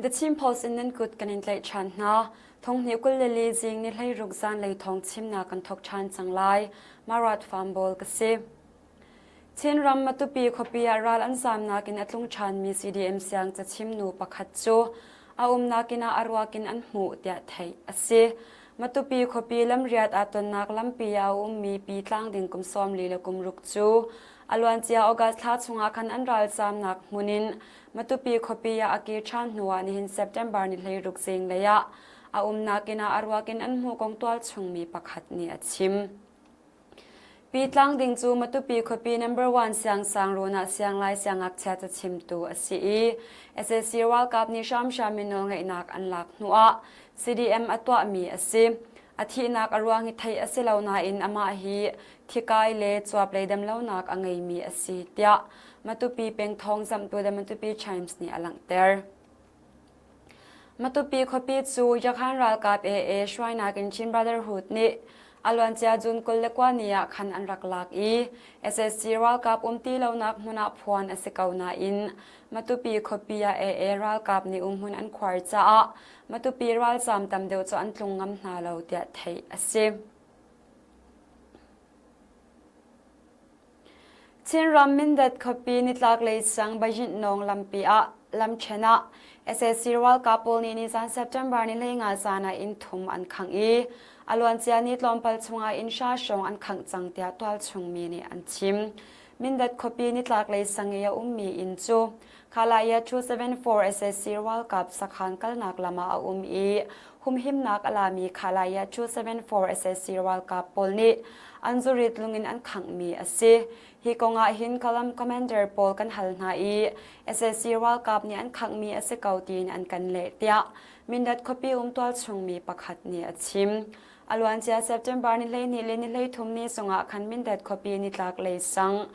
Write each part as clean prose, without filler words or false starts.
The Chin Post in nan kut kan in tlaih ṭhan hna. Thonghnih 24 zing ni 16 zanlei thawng chimnak kan thawk ṭhan cang lai. Marat Farm ka si. Chinram Matupi khuapi ah ral an zaamnak in a tlung ṭhanmi CDM siang cachim nu pakhat cu a umnak inn ah a ruak in an hmuh tiah theih a si. Matupi khuapi lamriat aa tonnak lampi ah a ummi Pi Tlang Ding kum 40 le kum ruk cu a luancia August thla chungah khan an ralzaamnak hmun in Matupi khuapi ah a kir ṭhan hnuah nihin September ni 16 zinglei ah a umnak inn ah a ruak in an hmuh kong tualchungmi pakhat nih a chim. Pi Tlang Ding cu Matupi khuapi number one siangsang rawn ah sianglai siangngakchia cachimtu a si i sac ralkap nih hramhram in nawlngeihnak an lak hnuah CDM a tuahmi a si. A thihnak a ruang hi theih a si lo nain amah hi thikai le cuap lei damlonak a ngeimi a si tiah Matupi peng thawngzamhtu The Matupi Times nih a langhter. Matupi khuapi cu Yakhan ralkap AA hruainak in Chin Brotherhood nih a luancia June 29 ni ah khan an rak lak i sac ralkap um ti lonak hmun ah phuan a si ko nain Matupi khuapi ah AA ralkap nih umhmun an khuar caah Matupi ralzaam tam deuh cu an tlung ngam hna lo tiah theih a si. Chinram Mindat khuapi nitlaklei sang Bayintnawng lampi ah lamṭhen ah sac ralkap pawl nih nizan September ni 15 zan ah inn thum an khangh i a luancia ni tlawmpal chungah inn hra hrawng an khangh cang tiah tualchung mi nih an chim. Mindat khuapi nitlaklei sang i a ummi inn cu Khalaya 274 sac ralkap sakhan kalnak lam ah a um i humhimnak a lami Khalaya 274 sac ralkap pawl nih an zurit lungin an khanghmi a si. Hi kong ah hin column commander pawl kan hal hna i sac ralkap nih an khanghmi a si ko tiin an kan leh tiah Mindat khuapi um tualchungmi pakhat nih a chim. A luancia September ni 12 le ni 13 ni zongah khan Mindat khuapi nitlak lei sang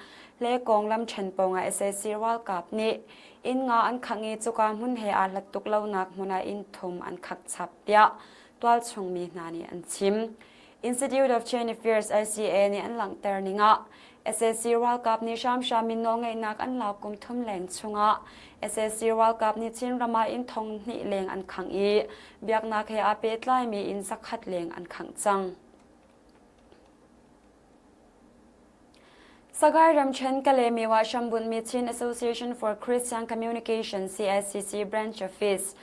Hlekawng lamṭhen pawngah sac ralkap nih inn nga an khangh i cuka hmun he aa hlat tuk lonak hmun ah inn thum an khak chap tiah tualchung mi hna nih an chim. Institute of Chin Affairs ICA nih an langhter ning ah sac ralkap nih hramhram in nawlngeihnak an lak kum thum leng chungah sac ralkap nih Chinram ah inn thong hnih leng an khangh i biaknak he aa pehtlaimi inn zakhat leng an khangh cang. Sagaing ramṭhen Kalaymyo ah hrambunhmi Chin Association for Christian Communication CACC Branch Office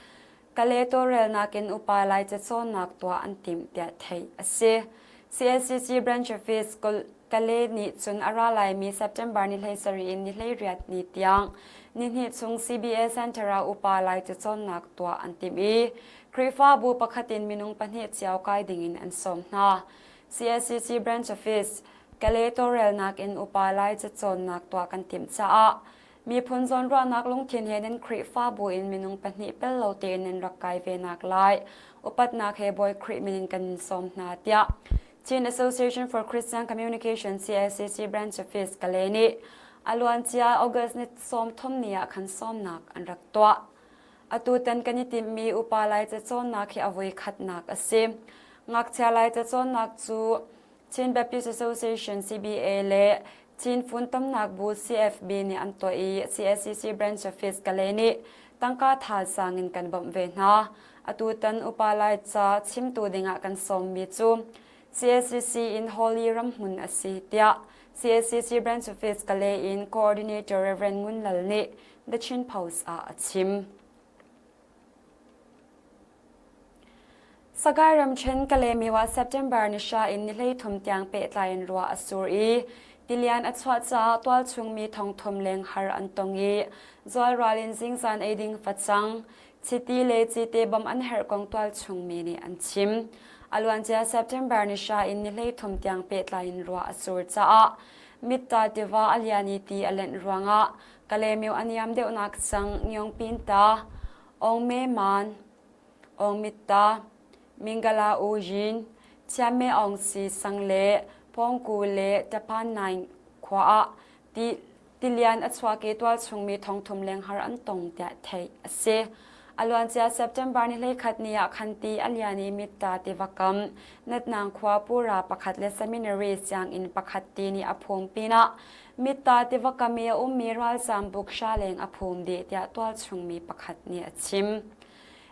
Kale tawlrelnak in upa Laica cawnnak tuah an timh tiah theih a si. CACC Branch Office Kale nih cun a ra laimi September ni 17 in ni 18 ni tiang nihnih chung CBA Center ah upa Laica cawnnak tuah an timh i Khrihfabu pakhat in minung pahnih cio kai dingin an sawm hna. CACC Branch Office Kale tawlrelnak in upa Laica cawnnak tuah kan timh caah Miphun zawnruahnak lungthin he nan Khrihfabu in minung pahnih pel lo tein nan rak kai ve nak lai upatnak he Bawi Khrih min in kan in sawm hna tiah Chin Association for Christian Communication CACC Branch Office Kale nih a luancia August ni 30 ni ah khan sawmnak an rak tuah. Atu tan kan i timhmi upa Laica cawnnak hi a voi khatnak a si. Ngakchia Laica cawnnak cu Chin Baptist Association CBA le Chin Funtomnak Bu CFB nih an tuah i CACC Branch Office Kalay nih tangka thazaang in kan bawmh ve hna. Atutan upa Laica chimtu dingah kan sawmmi cu CACC in Holy Ramhmun a si tiah CACC Branch Office Kalay in Coordinator Rev. Ngun Lal nih The Chin Post ah a chim. Sagaing ramṭhen Kalaymyo ah September ni hra in ni 13 tiang pehtlai in ruah a sur i tilian a chuah caah tualchung mi thongthum leng har an tong i zualral in zingzan ei ding facang, chiti le cite bawmh an herh kong tualchung mi nih an chim. A luancia September ni hra in ni 13 tiang pehtlai in ruah a sur caah Mitta tiva a lian i ti a lenh ruangah Kalaymyo a niam deuhnak sang Ngyongpinta, Aung Man, Aung Mitta, Mingala U Yin, Chiame Aung Si sang le Pawngku le Tapan Naing khua ah tilian a chuak i tualchung mi thongthum leng har an tong tiah theih a si. A luancia September ni 11 ni ah khan ti a lian i Mitta tiva kam Natnang khua pura pakhat le seminary sianginn pakhat ti nih a phum pinah Mitta tiva kam i a ummi ralzaam buk hra leng a phum dih tiah tualchung mi pakhat nih a chim.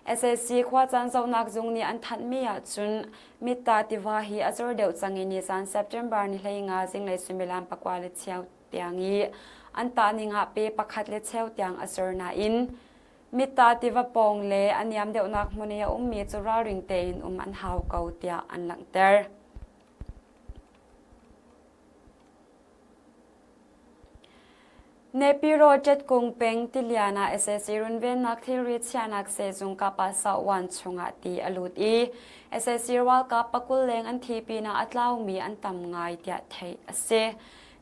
SAC khuacaan zohnak zung nih an thanhmi ahcun Mitta tiva hi a zor deuh cang i nizan September ni 15 zinglei suimilam 9:15 tiang i an tahning ah pe pakhat le cheu tiang a zor nain Mitta tiva pawng le a niam deuhnak hmun i a ummi cu ralring tein um an hau ko tiah an langhter. Nepiro Ṭetkung peng tilian ah sac runvennak thilri chiahnak sehzung Kapasa uan chungah ti a lut i sac ralkap pakul leng an thi pinah a tlaumi an tam ngai tiah theih a si.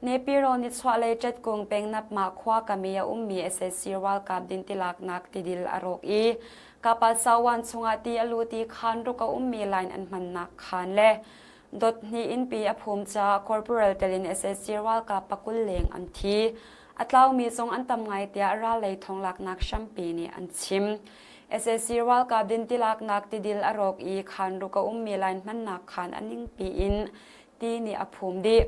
Nepiro nichuahlei Ṭetkung peng Napmah khua kami a ummi sac ralkap dintilaknak tidil a rawk i Kapasa uan chungah ti a lut i khaan ruk a ummi line an hmannak khaan le Dot hnih innpi a phum caah corporal tel in sac ralkap pakul leng an thi. A tlaumi zong an tam ngai tiah rallei thonglaknak hrampi nih an chim. Sac ralkap dintilaknak tidil a rawk i khaan ruk a ummi line hmannak khaan a ningpi in ti nih a phum dih.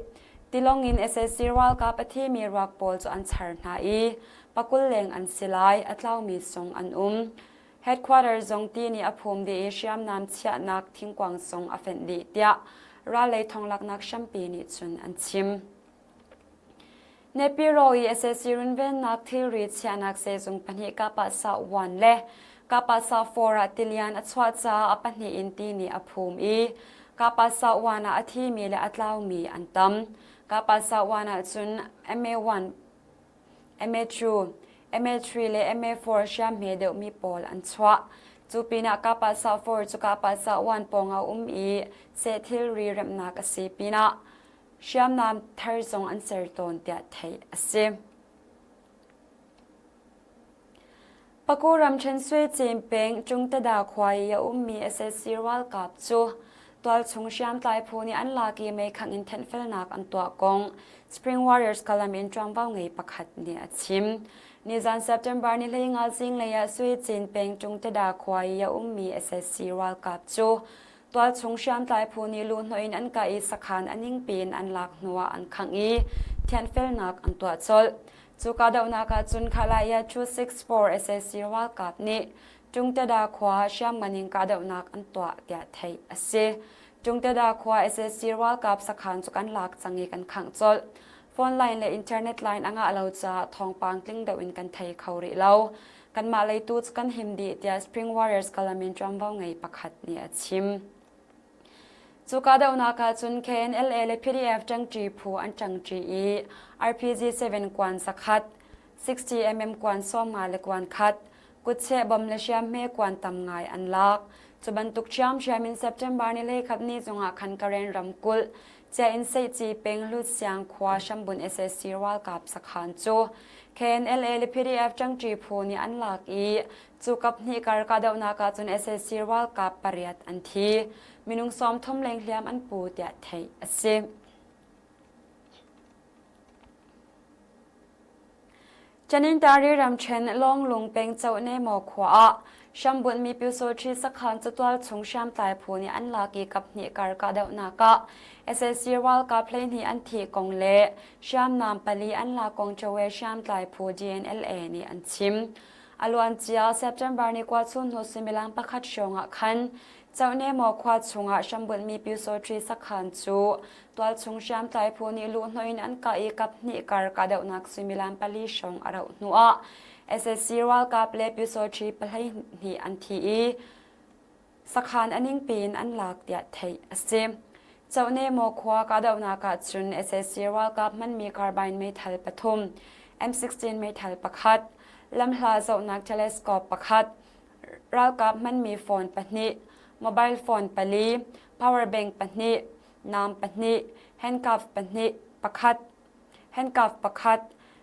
Tilawng in sac ralkap a thimi ruak pawl cu an char hna i pakul leng an si lai, a tlaumi zong an um. Headquarter zong ti nih a phum dih i hriamnam chiahnak thingkuang zong a fenh dih tiah rallei thonglaknak hrampi nih cun an chim. Nepiro i sac runvennak thilri chiahnak sehzung pahnih Kapasa 1 le Kapasa 4 ah tilian a chuah caah a pahnih in ti nih a phum i Kapasa 1 ah a thimi le a tlaumi an tam. Kapasa 1 ah cun MA1 MA2, MA3 le MA4 hriamhme deuhmi pawl an chuah. Cu pinah Kapasa 4 cu Kapasa 1 pawng a um i seh thilri remhnak a si pinah hriamnam thar zong an ser tawn tiah theih a si. Paku ramṭhen Suicin peng Cungtada khua i a ummi sac ralkap cu tualchung hriamtlai phu nih an lak i meikhangh in thenhfelnak an tuah kong Spring Warriors Kalam in ṭuanvo ngei pakhat nih a chim. Nizan September ni 15 zinglei ah Suicin peng Cungtada khua i a ummi sac ralkap cu tualchung hriamtlai phu nih luhhnawh in an kah i sakhan a ningpi in an lak hnuah an khangh i thianhfelnak an tuah colh. Cu kahdohnak ah cun Khalaya 264 sac ralkap nih Tungtada khua hriamngan in kahdohnak an tuah tiah theih a si. Tungtada khua sac ralkap sakhan cu kan lak cang i kan khangh colh. Phone line le internet line a ngah lo caah thawngpang tling deuh in kan thei kho rih lo. Kanmah lei tu cu kan him dih tiah Spring Warriors Kalamin ṭuanvo ngei pakhat nih a chim. Cu kahdohnak ah cun KNLA le PDF ṭangṭi phu an ṭangṭi i RPG-7 kuan zakhat, 60 mm kuan 50 le kuan khat, kutcheh bom le hriamhme kuan tam ngai an lak. Cu bantuk ṭhiamṭhiam in September ni hleikhat ni zongah khan Karen ramkulh Cia-in Seihci peng Lutsiang khua hrambunh sac ralkap sakhan cu KNLA le PDF ṭangṭi phu nih an lak i Cu kaphnih kar kahdohnak ah cun sac ralkap pariat an thi. Minung 30 leng hliam an pu tiah theih a si. Chanintari ramṭhen Lawnglung peng Choh Maw khua ah hrambunhmi Pyusawṭhi sakhan catual chung hriamtlai phu nih an lak i kaphnih kar kahdohnak ah sac ralkap 12 an thih kong le hriamnam pali an lak kong Chawe hriamtlai phu DNLA nih an chim. A luancia September ni kua chun hnu suimilam pakhat hrawng ah khan Chohnemaw khua chungah hrambunhmi Pyusawṭhi sakhan cu tualchung hriamtlai phu nih luhhnawh in an kah i kaphnih kar kahdohnak suimilam pali hrawng a rauh hnuah sac ralkap le Pyusawṭhi 12 an thi i sakhan a ningpi in an lak tiah theih a si. Chohnemaw khua kahdohnak ah cun sac ralkap hmanmi carbine meithal pathum, M16 meithal pakhat, lamhla zohnak telescope pakhat, ralkap hmanmi phone pahnih, mobile phone pali, power bank pahnih, naam pahnih, handcuff pahnih, pakhat, handcuff pakhat,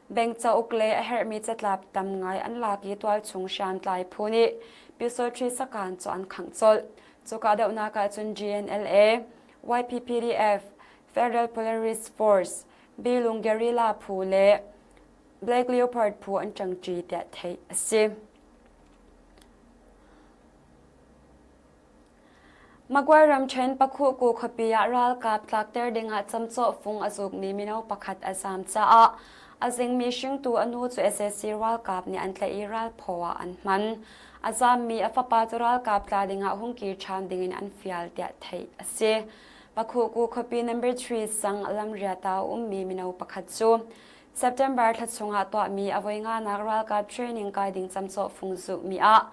bank cauk le a herhmi catlap tam ngai an lak i tualchung hriamtlai phu nih Pyusawṭhi sakhan cu an khangh colh. Cu kahdohnak ah cun GNLA, YPPDF, Federal Police Force, Bilung Guerrilla phu le Black Leopard phu an ṭangṭi tiah theih a si. Magway ramṭhen Pakhuhku khuapi ah ralkap tlakter dingah camcawh fung a zukmi mino pakhat a zaam caah A zingmi hringtu a nu cu sac ralkap nih an tlaih i ralphaw ah an hman. A zaammi a fapa cu ralkap tla dingah hung kir ṭhan dingin an fial tiah theih a si. Pakhuhku khuapi number 3 sang lamriat ah a ummi mino pakhat cu September thla chungah tuahmi a voi nganak ralkap training kai ding camcawh fung zuhmi ah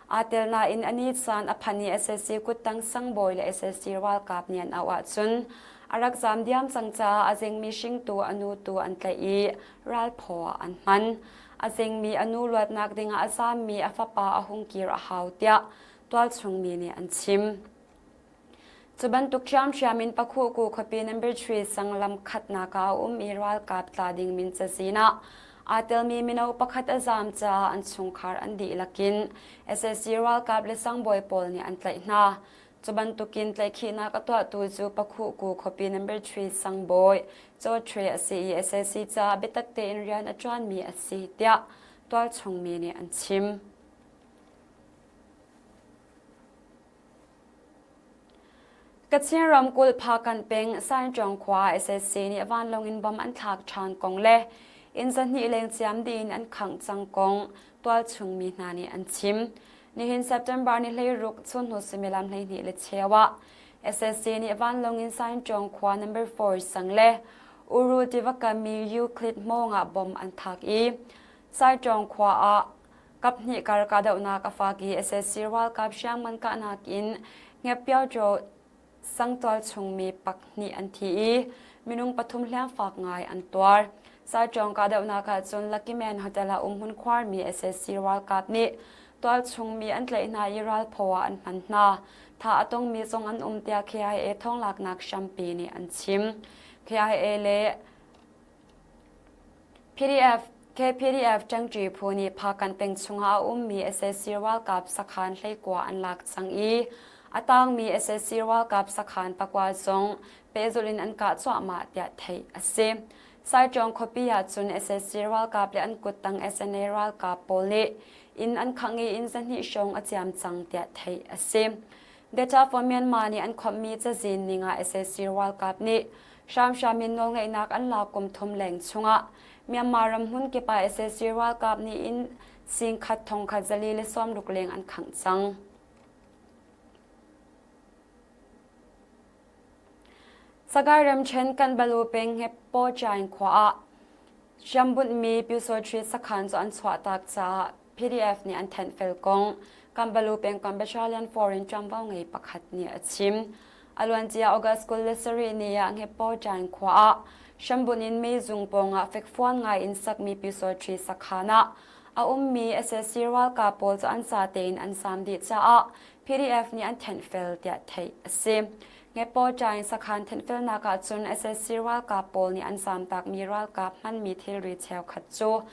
aa tel nain a ni caan a phanh i sac kuttang sangbawi le sac ralkap nih an auh ahcun a rak zaam diam cang caah a zingmi hringtu a nu tu an tlaih i ralphaw ah an hman. A zingmi a nu luatnak dingah a zaammi a fapa a hung kir a hau tiah tualchung mi nih an chim. Cu bantuk ṭhiamṭhiam in Pakhuhku khuapi number 3 sang lam khatnak ah a um i ralkap tla ding min cazin ah aa telmi mino pakhat a zaam caah an chungkhar an dihlak in sac ralkap le sangbawi pawl nih an tlaih hna. Cu bantukin tlaihkhihnak a tuahtu cu Pakhuhku khuapi number 3 sangbawi Chaw Htwe a si i sac caah biatak tein rian a ṭuanmi a si tiah tualchung mi nih an chim. Kachin ramkulh Phakanh peng Sainṭawng khua sac nih vanlawng in bomb an thlak ṭhan kong le inn zahnih leng ciam dih in an khangh cang kong tualchung mi hna nih an chim. Nihin September ni 16 chunhnu suimilam 12 le cheu ah sac nih vanlawng in Sainṭawng khua number 4 sang le Uru tiva kam mi Euclid hmawng ah bomb an thlak i Sainṭawng khua ah Kaphnih kar kahdohnak a fak i sac ralkap hriamngan kahnak in Ngeppiaoṭaw sangtual chungmi pakhnih an thi i minung pathum hliamfak ngai an tuar. Saṭawng kahdohnak ah cun Lucky Man Hotel ah umhmun khuarmi sac ralkap nih tualchung mi an tlaih hna i ralphaw ah an hman hna. Thah a tongmi zong an um tiah KIA thawnglaknak hrampi nih an chim. KIA le PDF KPDF ṭangṭi phu nih Phakanh peng chungah a ummi sac ralkap sakhan hleikua an lak cang i a tangmi sac ralkap sakhan pakua zong pehzulh in an kah cuahmah tiah theih a si. Saiṭawng khuapi ah cun sac ralkap le an kuttang SNA ralkap pawl nih inn an khangh i inn zahnih hrawng a ciam cang tiah theih a si. Data for Myanmar nih an khawmhmi cazin ning ah sac ralkap nih hramhram in nawlngeihnak an lak kum thum leng chungah Myanmar ram hmun kip ah sac ralkap nih inn singkhat thongkhat zali le sawmruk leng an khangh cang. Sagaing ramṭhen Kanbalu peng Hepawchaing khua ah hriambunhmi Pyusawṭhi sakhan cu an chuahtak caah PDF nih an thenhfel kong Kanbalu pengkomh Battalion Foreign ṭuanvo ngei pakhat nih a chim. A luancia August 27 ni ah Hepawchaing khua ah hrambunh in meizung pawngah fekfuan ngai in sakmi Pyusawṭhi sakhan ah a ummi sac ralkap pawl cu an sa tein an saam dih caah PDF nih an thenhfel tiah theih a si. Ngepaw sakhan thenhfelnak ahcun sac ralkap pawl nih an zaamtakmi ralkap hmanmi thilri cheukhat cu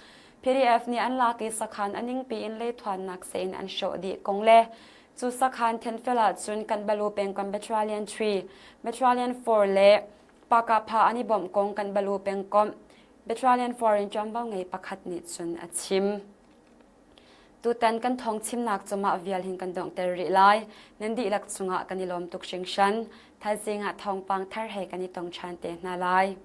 PDF nih an lak i sakhan a ningpi in leithuannak seh in an hrawh dih kong le cu sakhan thenhfel ahcun Kanbalu pengkomh Battalion 3, Battalion 4 le Pakapha an i bawmh kong Kanbalu pengkomh Battalion 4 in ṭuanvo ngei pakhat nih cun a chim. Tutan kan thawng chimnak cu mah vial hin kan donghter rih lai. Nan dihlak cungah kan i lawm tuk hringhran. Thaizing ah thawngpang thar he kan i tong ṭhan te hna lai.